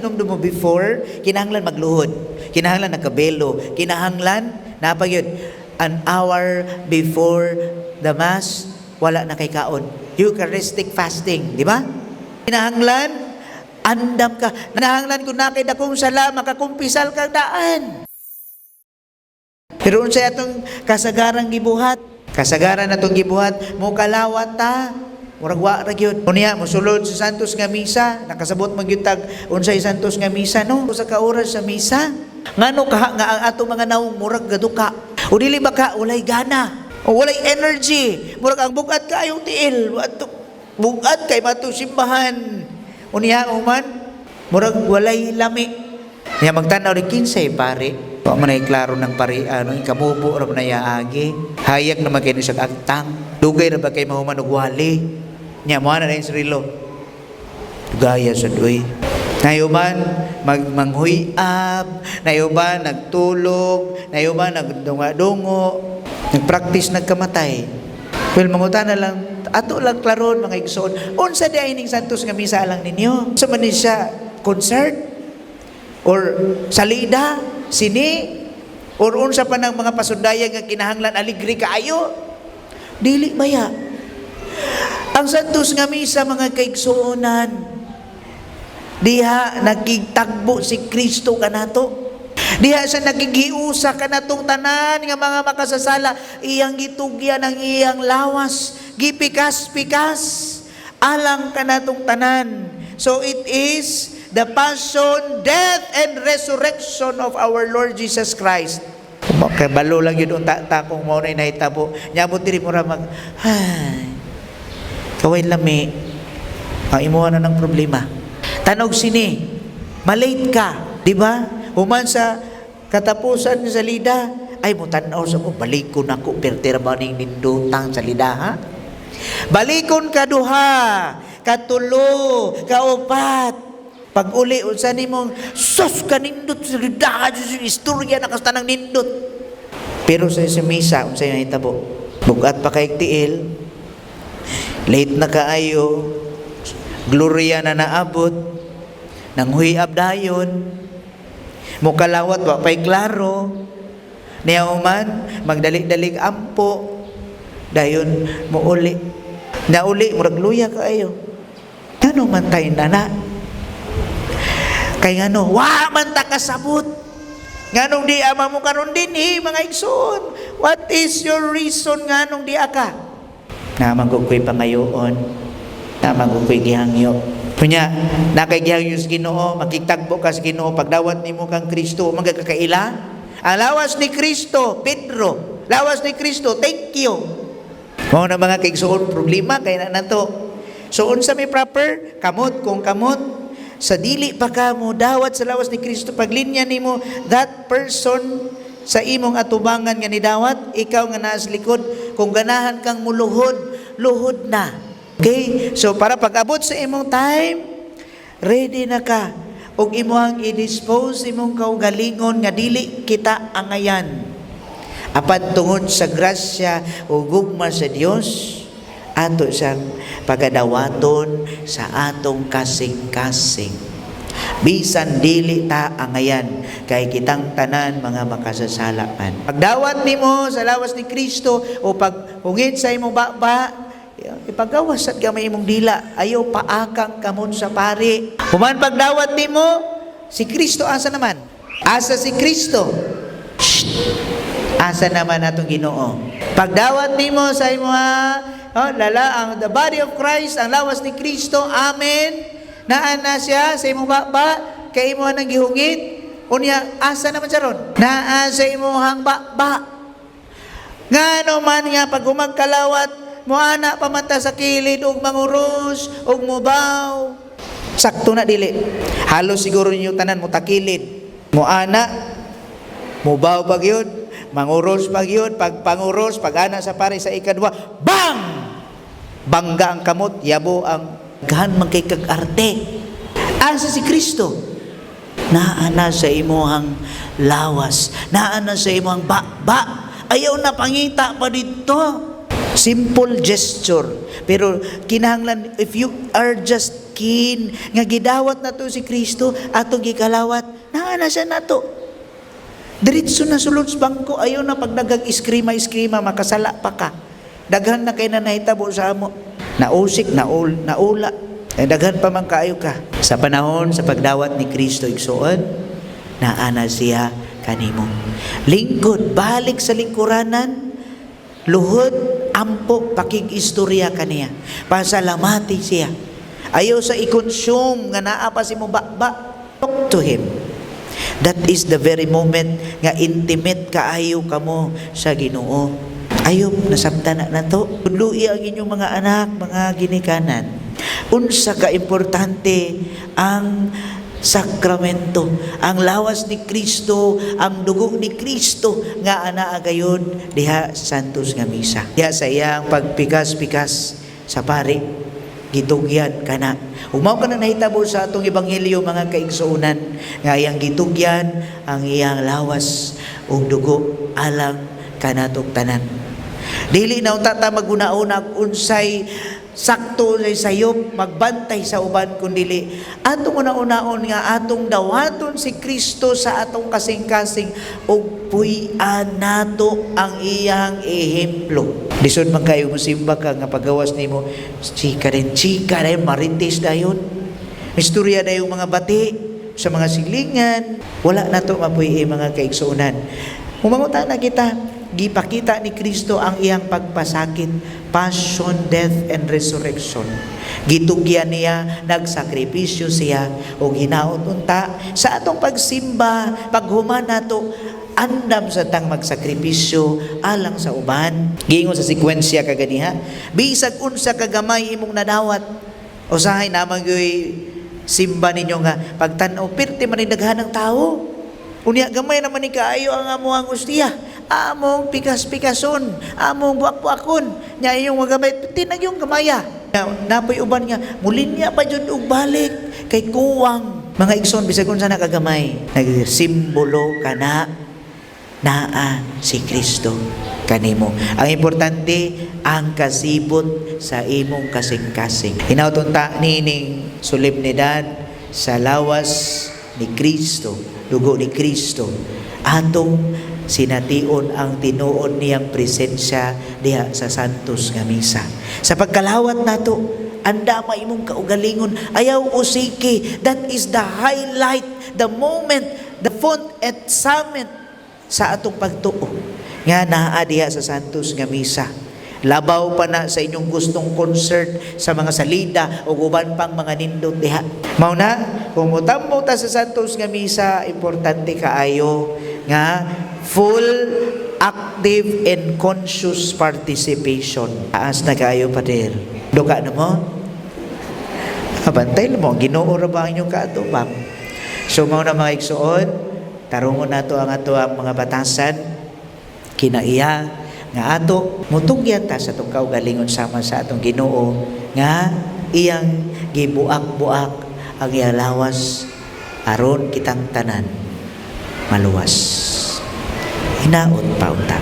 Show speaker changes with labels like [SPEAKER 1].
[SPEAKER 1] Nung mo before, kinahanglan magluhod, kinahanglan nagkabelo, kinahanglan naa pa gyud an hour before the Mass, wala na kay kaon. Eucharistic fasting, di ba? Kinahanglan andam ka. Kinahanglan kung naa kay dakong sala, makakumpisal kang daan. Pero unsay atong kasagarang gibuhat? Kasagaran atong gibuhat, mo kalawat ta. Murag wa ra gyud. Unya mosulod sa Santos nga misa, nakasabot man gyud tag unsay Santos nga misa, no? Sa ka oras sa misa. Ngano kaha nga ang atong mga nawong murag gaduka? O dili ba ka walay gana? O walay energy? Murag ang bugat kaayong tiil. Bugat kay matong simbahan. Unya human murag walay lami. Nya magtanaw rin kinsay pare. Wa man ay klaro ng pare ano, kamubo ra man ay aagi. Hayag naman kay ni siya agtang. Dugay ra ba kay mahuman og wali? Nya mo na rin srilo. Gaya sa duy. Nayuban mag manghuyab, nayuban nagtulog, nayuban nagdunga-dungo, nagpractice nagkamatay. Well, mangutana lang, ato lang klaron, mga igsoon. Unsa di ay ning Santos nga misa lang ninyo? Sa man ni siya concert or salida, sini or unsa pa ng mga pasundayan nga kinahanglan aligre kaayo? Dili baya. Ang Santos nga misa, mga kaigsuonan, diha nakigtagbo si Kristo kanato. Diha siya nakigiusa kanatong tanan nga mga makasasala, iyang gitugyan ang iyang lawas, gipikas-pikas alang kanatong tanan. So it is the passion, death, and resurrection of our Lord Jesus Christ. Kay balo lang yun unta ta kung mao na nahitabo. Nyabot diri mo ra mag ay. Kaway lami. Ang imuha na ng problema. Tanog sini, malate ka, di ba? Human sa katapusan sa lida, ay mo tan-aw sa ko, balikon ako, pertera ba ning nindutang sa lida, ha? Balikon ka duha, katulo, kaupat. Pag uli, unsa nimong, sus ka nindot sa lida, istorya na kastanang nindot. Pero sa misa, unsa yung hitabo? Bugat pa kay tiil, late na kaayo, gloria na naabot, nang huyab dayon, mukalawat wa pa'y klaro, niya man, magdali-dalig ampo, dayon muuli. Nauli, murag luya kaayo. Ano man tayo nana? Kay ngano, wa man ta kasabot. Nganong di ama mo karon dinhi, mga igsoon? What is your reason nganong di ka? Naa man gud ko'y pangayoon. Naa man gud ko'y gihangyo. Kunya, naa kay gihangyo sa Ginoo, makigtagbo ka sa Ginoo pagdawat nimo kang Kristo, magkakaila. Ang lawas ni Kristo, Pedro. Lawas ni Kristo, thank you. Mao na, mga kaigsoon, problema kay na nato. So unsa may proper? Kamot kung kamot sa dili pa ka mo dawat sa lawas ni Kristo, paglinya nimo that person sa imong atubangan nga nidawat, ikaw nga naa sa likod, kung ganahan kang muluhod, luhod na. Okay? So para pag-abot sa imong time, ready na ka ug imong i-dispose imong kaugalingon nga dili kita angayan. Apan tungod sa grasya o gugma sa Dios, ato siyang pagadawaton sa atong kasing-kasing. Bisan dili ta angayan kay kitang tanan mga makasasala man. Pagdawat nimo sa lawas ni Kristo o paghungit sa imong baba, ipagawas at gamay imong dila. Ayaw paakang kamot sa pari. Human pagdawat nimo, si Kristo asa naman? Asa si Kristo? Shh! Asa naman atong Ginoo? Pagdawat nimo sa imo, oh, lala ang the body of Christ, ang lawas ni Kristo. Amen. Naa na siya sa imong baba, kay imo nang gihungit. Unya asa naman siya ron? Naa sa imong baba. Ngano man nga pag humagkalawat, moana pa man ta sa kilid og manguros og mubaw. Sakto na dili? Halos siguro ninyo tanan mo takilid. Moana, mubaw pag yun, manguros pag yun, pag panguros, pag ana sa pare sa ikadwa, bang! Bangga ang kamot, yabo ang gahan man kay kag arte. Asa si Kristo? Naa na sa imuhang lawas, naa na sa imuhang ba. Ayaw na pangita pa dito. Simple gesture. Pero kinahanglan, if you are just skin nga gidawat nato si Kristo, atong gikalawat, naa na siya nato. Diretso na sulod sa bangko, ayaw na pagdagang iskrima-iskrima, makasala pa ka. Daghan na kay na nahitabo sa amo. Nausik, naul, naula. Eh, daghan pa man kaayo ka. Sa panahon sa pagdawat ni Kristo, igsuon, naa na siya kanimo. Lingkod, balik sa lingkuranan, luhod, ampo, pakig-istorya kaniya. Pasalamati siya. Ayaw sa i-consume nga naa pa si mo ba. Talk to Him. That is the very moment nga intimate kaayo kamo sa Ginoo. Ayop, nasabtan na nato. Tudloi ang inyong mga anak, mga ginikanan. Unsa ka importante ang sakramento, ang lawas ni Kristo, ang dugo ni Kristo nga anaa gayon diha sa Santos nga Misa. Diha sa iyang pagpikas-pikas sa pari, gitugyan kana. Ug mao kana nahitabo sa atong ebanghelyo, mga kaigsuonan, nga iyang gitugyan ang iyang lawas ug dugo alang kanatong tanan. Dili na unta ta maguna-una unsay sakto sa sayop magbantay sa uban, kundili atong una-unaon nga atong dawaton si Kristo sa atong kasing-kasing ug puy-an nato ang iyang ehemplo. Lisod man kayo mosimba ka nga pagawas nimo, chika rin, chika rin, marites dayon. Istorya na yung mga bati sa mga silingan. Wala na to mapuy, mga kaigsuonan. Humanguta na kita, gipakita ni Kristo ang iyang pagpasakit, passion, death, and resurrection. Gitugyan niya, nagsakripisyo siya, o hinaot unta sa atong pagsimba, paghuman nato, andam sa tang magsakripisyo alang sa uban. Giingon sa sekwensya kaganiha, bisag unsa kagamay imong nadawat, usahay naman gyud simba ninyo nga pagtan-aw pirti man ni daghan ng tao. Unya gamay naman ni kaayo ang among hustiya. Among pikas-pikason, among buak-buakon. Nya iyong magamay, tinag yung gamaya. Na, napoy uban nga mulinya pa jud og balik kay kuwang. Mga igsoon, bisag unsa na kagamay, nagsimbolo kana naa si Kristo kanimo. Ang importante, ang kasibot sa imong kasing-kasing. Hinaot unta nining solemnidad sa lawas ni Kristo, dugo ni Kristo, atong sination ang tinuod niyang presensya diha sa Santos nga Misa. Sa pagkalawat nato, andama imong kaugalingon, ayaw usiki. That is the highlight, the moment, the font at summit sa atong pagtuo nga naa diha sa Santos nga Misa. Labaw pa na sa inyong gustong concert sa mga salida o uban pang mga nindot diha. Mao na, kung mutambo ta sa Santos nga Misa, importante kaayo nga full, active and conscious participation. Taas na kaayo, pader. Duka na mo? Abantay mo, Ginoo ra ba ang inyong kaatubang? So mao na, mga igsuon, tarungon nato ang ato ang mga batasan kinaiya nga ato mutugyan ta sa atong kaugalingon sama sa atong Ginoo nga iyang gibuak-buak ang iyang lawas aron kitang tanan maluwas. Hinaot pa unta.